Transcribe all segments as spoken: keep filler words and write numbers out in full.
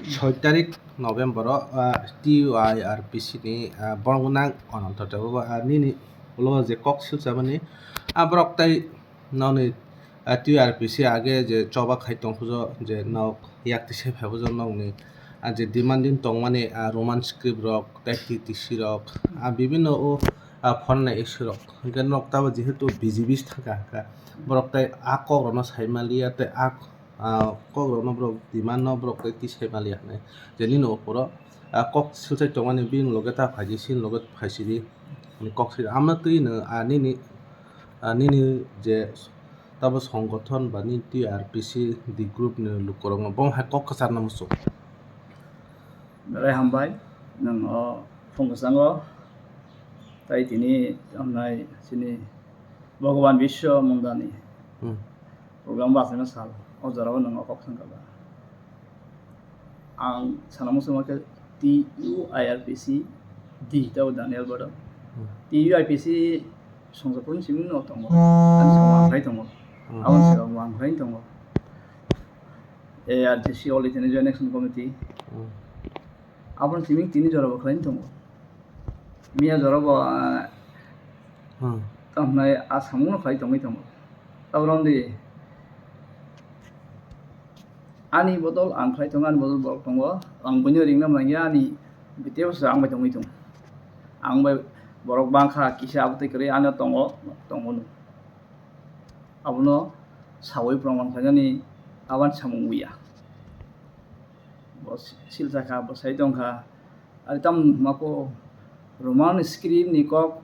Soi tarik November o, ah, T U I R P C ni, ah, borok nang Ananta Debbarma, ah, nini ulo je kok silchamani, ah, borok tai nokni, ah, T U I R P C age je choba khai tong phujo je nok yak tisai phai phujo nokni, ah, je demanding tongmani, ah, Roman script rok tei T T C rok, ah, bibinno o, ah, phone nai issue rok hwnkhe nok tabo jehetu B J P thangkha hwnkha borok tai ah kok rokno sai maliya tei ah ah, kok rokno borok demand no borok tei tisai maliya hinwi je nini opor o, ah, kok silchai tongmani bini loge ta phaidi sini loge phaisidi hinwi kok sidi amo twi nwng, ah, nini, ah, nini je tabo songgothon ba nini T R P C D group ni lukurokno bo hai kok kwcharno muchung. Belai hambai nwng o phung kwchango tai tini hamnai chini Bhagwan Biswa Mundani Hmm. program bachaina sal o jorao nwng o kok thangkha ba. Ang sana muchungma khe T U I R P C D tei o Daniel Bado. Hmm. T U I P C songsa phuruni simi no tongo. Ani song wangkhlai tongo. Hmm. Aboni song wangkhlai tongo. A R J C, All India Joint Action Committee. Hmm. Aboni simi tini jora bo khlai tongo. Miya jora bo, ah, Hmm. tamhnai a samung no khlai tongwi tongo. Tabok di ani bodol ang khlai tongo, ani bodol borok tongo. Ang buino ringna manya ani biteo se ang bai tongwi tongo. Ang bai borok bangkha kisa abotwi kwrwi ano tongo, tongo no. Abono sawi proman khlainani abani samung wiya. Bo si-, silsa kha, bo sai tong kha. Ari tam mako Roman script ni kok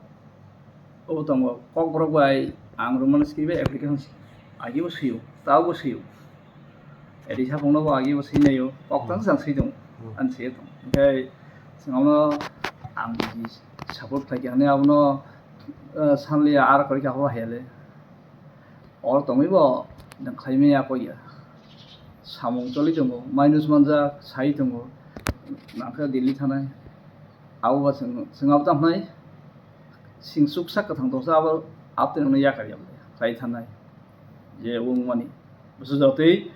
obo tongo. Kokborok bai ang Roman script bai application si-, agi bo sio, tao bo sio. Eri saphang no bo agi bo sinaio, kok tang Hmm. sang si tong, Hmm. an si tong. Hingke singamo ang support khlai kha hwnwi abono, eh, sanliya ar kori kha ho hele. Oro tongwi bo nwng khlai maya kok ya. Samung choli tongo, minus manjak, sai tongo, nangkhe Delhi thanai. Abo ba chwng, chwng abo tamo hwnai, sing chuksa kwthang tongsa abo, abo twi rwngno yakar ya, khlai thanai. Je wngmani, bwswk jotwi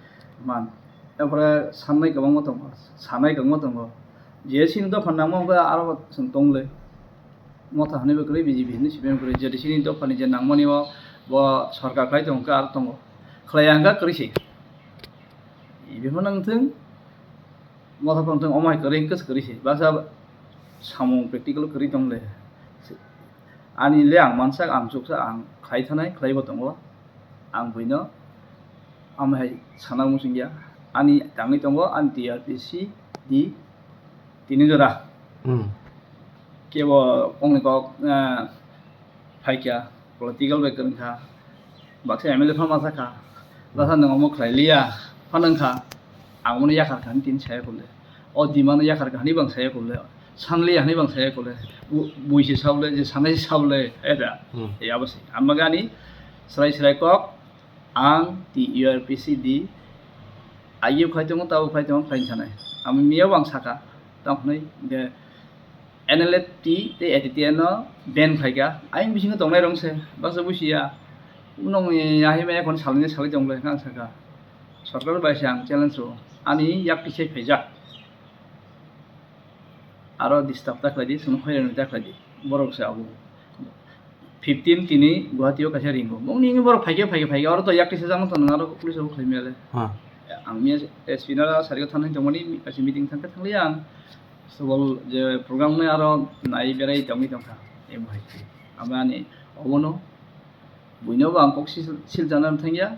man. Epore sannai kwbangma tongo, sanai kwbangma tongo. Je chini dopha nangma hwnkhe aro chwng tongle. Motha hwnwi bo kwrwi, B J P hwnwi sibini kwrwi, je chini dophani je nangmani o bo sorkar khlai tongo, hwnkhe aro tongo. Khlai ya hwnkhe kwrwi se. Ibe phano wngthung, motha phano wngthung, omo hai kwrwi hwnkhe se kwrwi se. Baksa samung practical kwrwi tong le. Ani le ang mansak, ang chuksa, ang khlai thanai, khlai bo tongo. Ang buino amo hai sana muchung ya. Ani tangwi tongo, ani T R P C D tini jora. Hmm. Kebo kongni kok, ah, phaikha, political bai kwrwngkha, baksa M L A phano ma sakha, baksa nwng omo khlai liya phano wngkha, ang bono yakar kha hwnwi tini saya kole, o demand no yakar kha hwnwi bang saya kole, sanliya hwnwi bang saya kole, bu-, bui se sabole, je sanai se sabole, eta, Hmm. ya bo se. Ang bagwi ani swrai swrai kok, Ang T U R P C D, ayuk khai tongo, tabuk khai tongo, khlai sanai. Ang miya bo ang saka, tamo hwnwi, hwnkhe N L F T tei A T T N no ban khlaikha. Ayang bisingo tongnai rok se, baksa busiya. Uno mui ahai maya khon salai salai tong lai, ang saka. Sorkar bai se ang challenge o. Ani yak kisai phaijak. Aro disturb ta khlai di, chwngno hoiranwi ta khlai di. Borok se abo fifteen tini Guwahati o kaisa ringo. Bongni wngwi borok phaikhe, phaikhe, phaikhe. Oro to yak tisa jagano to nwng aro police rok khlai maya le. Ha. Ang miya S P no sari o thanai tongmani kaisa meeting thangkhe thangliya ang. Sobol je program nai aro nai berai tongwi tongkha. Emo hai. Amo ani obono Buino bo ang kok sil-, silchana thangya.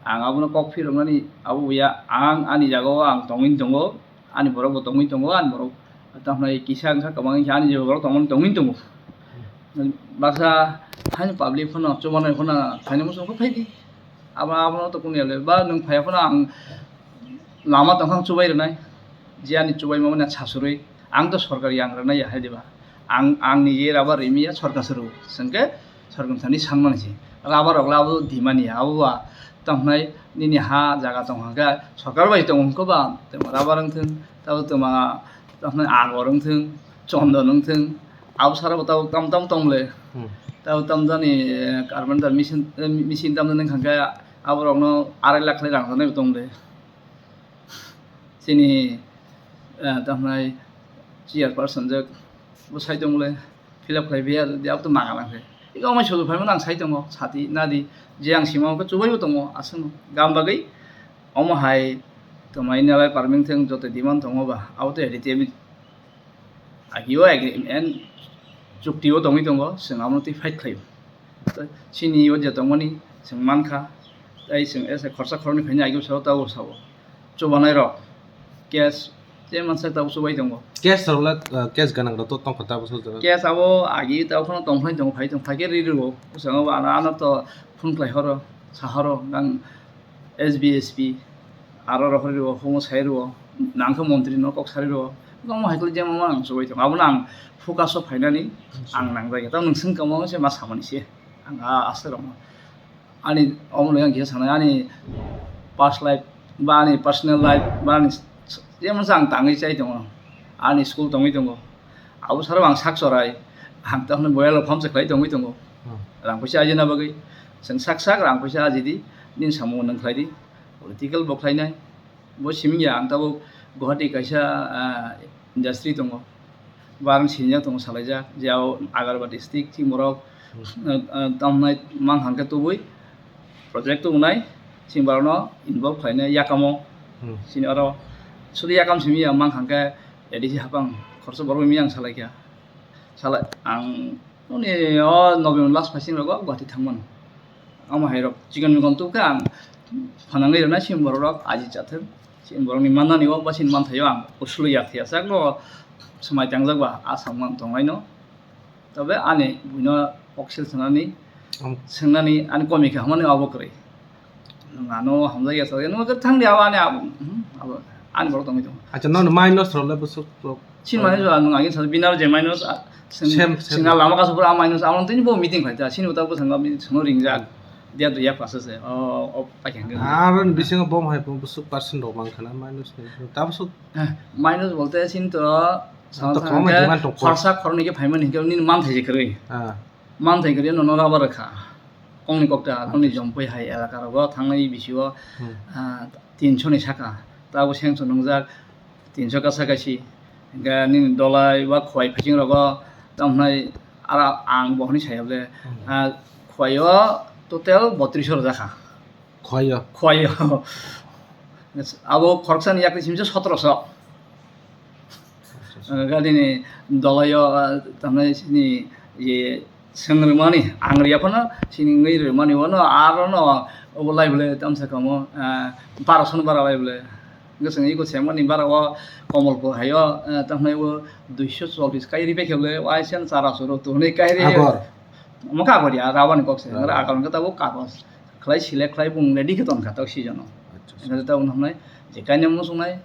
Ang abono kok phiroknani abo buya, ang ani jagao ang tongwi tongo, ani borok bo tongwi tongo, ani borok tamo hwnai kisa wngkha kwbang wngkha, ani je borok tongmani tongwi tongo. Baksa haino public phano chubanai phano phaina muchung khe phaidi. Abo, abono to kunu yale ba nwng phaiya phano ang lama tongkha ang chubai rwnai. Je ani chubai mamani sasurwi ang to sorkar yang rwnai ya hai diba. Ang, ang nije rubber rimiya sorkar suru. Sengke sorkar thani sanmani se. Rubber rok labo dimani ya. Abo ba tamo hwnai nini ha jaga tong hwnkhe sorkar bai tong hwnkhe ba tamo rubber wngthung, tabo tamo, tamo hwnai agor wngthung, chondon wngthung. Abo sara bo tabo tam tam tong le. Hmm. Tabo tam jani, eh, carpenter machine, eh, machine tam jani hwnkhe abo rokno arai lakh khlai rang rwnai bo tong le. Chini eh, tamhnai chairperson je bo sai tongmole fill up khlai biya, jodi abo to manga nang khe. Ego amai sojo phaimano ang sai tongo, sati nadi, je ang sima hwnkhe chubaibo tongo, aswkno. Gam bagwi omo hai twmai nalai permit thwng joto demand tongo ba, abo to A D T M ni agio agreement, chukti o tongwi tongo, chwng abono twi fight khlaio. Chini o je tongmani chwng mankha, tei chwng ese khorsa khoroknwi phaini agio sao, tabuk sao. Chubanai rok, case, je mansak tabuk chubai tongo. Case rok le, uh, case ganang rok to tongkha tabuk sao jora. Case abo agi tabuk phano tongphai tongo, phai tong, phai khe ri rwo. Bwskango bo ano, ano to phone khlai horo, sa horo, nang S B S P, aro rohorwi rwo, humo sai rwo, nang khe montri no kok sari rwo. Omo hai khe jemon ang chubai tongo. Abono ang focus o phainani ang nangjak ya. Tamo nwng swngkha mo se ma samani se. Ang a aswk rokno. Ani omo le ang kisa sanai, ani past life, ba ani personal life, ba ani s-, s-, jemon se ang tangwi chai tongo. Ani school tongwi tongo. Abo saro ang sak chorai. Ang tamo boyalo pham se khlai tongwi tongo. Hmm. Rang puisa ajina bagwi. Chwng sak sak rang puisa ajidi. Nini samung nwng khlai di. Political bo khlainai. Bo simi ya ang tabuk Guwahati kaisa, ah, industry tongo. Barang sinijak tongo salaijak. Je abo Agarbati stick thing borok, hmm, ah, ah, tamnai mang hangke tubui. Project tongnai. Sini borokno involve khlainai yakamo. Hmm. Sini oro. Sudi yakam simi ya mang hangke A D C hapang. Khorsa borok mi ang salaikha. Sala ang Noni o November last phaising rogo Guwahati thangmano. Amo hai rok chikon mikon tubkha ang phanangwi rwnai sini borok rok aji chathwk. Sini borok ni mannani o ba sini manthaio ang usulwi yakthai aswk no swmai tangjak ba aswk man tonglaino. Tobe ani buino kok sil sanani, um, swngnani ani komi khe hwnmani abo kwrwi. Nwng ano hamjakya sa, nwng thang di abo ani abo, hmm, abo ani borok tongwi tongo. Acha, nono minus rok le bwswk rok? Chini minus rok nwng agin sa, bini aro je minus, ah, sing-, same, same. Singa lama kasu pura minus, amo tini bo meeting khaita, sini utak bo sanga mi-, sino ringjak. Hmm. Dia do yak pasa se, o, o, pakyang. Aro ni bisingo bom hai bo bwswk percent rok mang khana minus ni. Ta bwswk. Eh, minus bolte sini to, sama to sama koma hingke demand tong ko. Khorsa khorni ke phaimani hingke nini man thai je kwrwi. Ah. Man thai kwrwi no, no rubber kha. Kongni kokta, noni jompui hai elaka rogo thangnai bisio, hmm, ah, tinso ni saka. Tabo sengso nungjak tinso kasa kaisi. Hingke nini dolai ba khowai phaising rogo tamhnai ara ang bohni sayable, hmm, ah, khowai o total bottriso rwjakha. Khowai o? Khowai o. Abo khoroksani yakni simse sotoroso. Acha, acha. Gari ni dolai o, ah, tamhnai sini ye Swng rwmani, ang rwya phano sini wngwi rwmani, wano aro no obo lai bwle tamsa kamo, ah, baro sano bara lai bwle. Hwnkhe chwng iko semani bara o Komolpur hai o, ah, tamhnai o duiso chollis kai ri bai khe bwle, waisa chara soro tonwi kai ri. Agor. Omo kagor ya, rabani kok se. Rabani. Agor hwnkhe tabuk kagos. Khlai select khlai bung ready khe tonkha tok season o. Acha, acha. Hwnkhe tabuk noknai je kainwi muchungnai.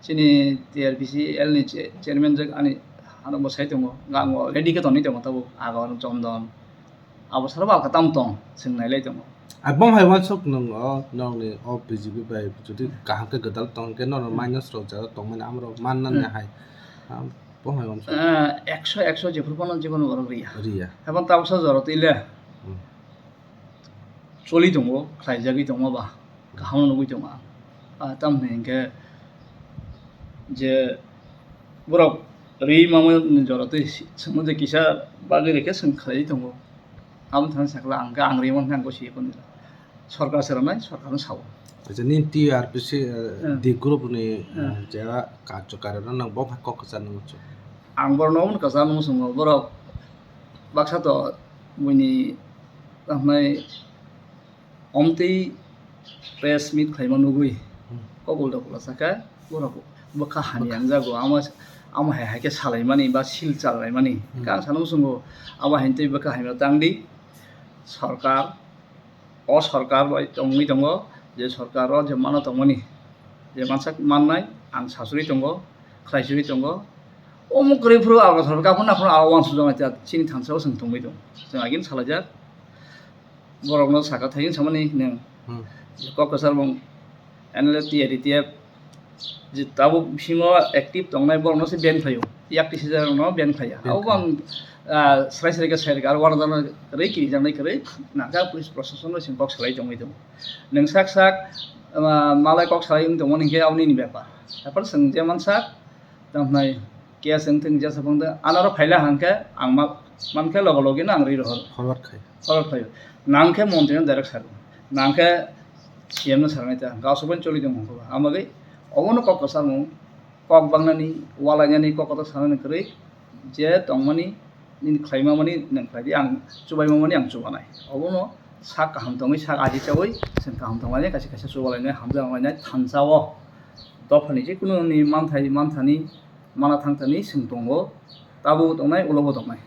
Chini T R P C L ni che-, chairman jwk ani ano bwsai tongo, gango ready khe tonwi tongo tabuk agor chondon. Abo salo ba kwtam tong, chwng nailai tongo. Abong hai uansuk nwng o, nokni o B J P bai jodi kaham khe gwdal tong khe, nono, hmm, minus rok jora tongmani amrok mannani, hmm, hai. Abong hai uansuk. Eh, ekso, ekso jephru phano jephano borok riya. Riya. Haban tabuksa jora twi le. Hmm. Choli tongo, khlaijagwi tongma ba, kaham nugwi tongo ang. Ah, tamoni hinkhe je borok ri mangmani jora twi si-, swngmani je kisa bagwi rikhe swng khlaiwi tongo. Amo thani sakla ang khe ang ri mankha ang khe si phano. Sorkar se rwnai, sorkar no sao. Acha, nini T R P C, eh, hmm, D group ni, hmm, eh, je karjokari rok nang bo hai kok kwchar nung muchung. Ang borok no omo kwchar nung muchungo, borok baksa to buini tamhnai omtwi press meet khlaima nugwi, hmm, kok ulta pula sakha, borok bwkha hamya wngjago, amo, amo hai hai khe salaimani ba sil chalaimani. Hmm. Khe ang sana muchungo, abo hai twi bwkha hamya tangdi, sorkar, o sorkar bai tongwi tongo, je sorkar o je mano tongmani, je mansak mannai, ang sasuri tongo, khlaisuri tongo. Omo kwrwi phuru abo sorkar phano aphano abo uansukjaknai ta chini thansa o chwng tongwi tongo. Chwng agini salaijak. Borokno saka thaiwi samani nwng. Hmm. Kok kwchar mung N L F T A D T F je tabuk bisingo active tongnai borokno se ban khlaio. Yak tisi jaga rokno ban khlaiya. Ban khlaiya. Abo ang, ah, srai srai khe sai rwkha, aro uanajak rwi kirijaknai kwrwi nangkha police proshasonno chwng kok salai tongwi tongo. Nwng sak sak, ah, malai kok salai wng tongmani hinkhe abo nini bepar. Bepar chwng je mansak, Tamhnai case wngthung jesa phangde anaro phaila hangkhe ang ma-, mankhe logo logino ang ri rohor. Forward khai. Forward khlaio. Nangkhe montri no direct saro. Nangkhe C M no sarnai ta. Gaso bai choli tong hongkhe ba. Amagwi obono kok kwcharmung, kok bangnani, walainani kok kotor sanani kwrwi je tongmani nini khlaima mani nwng khlai di, ang chubaima mani ang chubanai. Obono sak kaham tongwi, sak aji chawi chwng kaham tonglainai, kaisa kaisa chubalainai, hamjaklanai thansa o. Dophani jikunu ni manthai, manthani, mana thangthani chwng tongo, tabuk tongnai, ulo bo tongnai.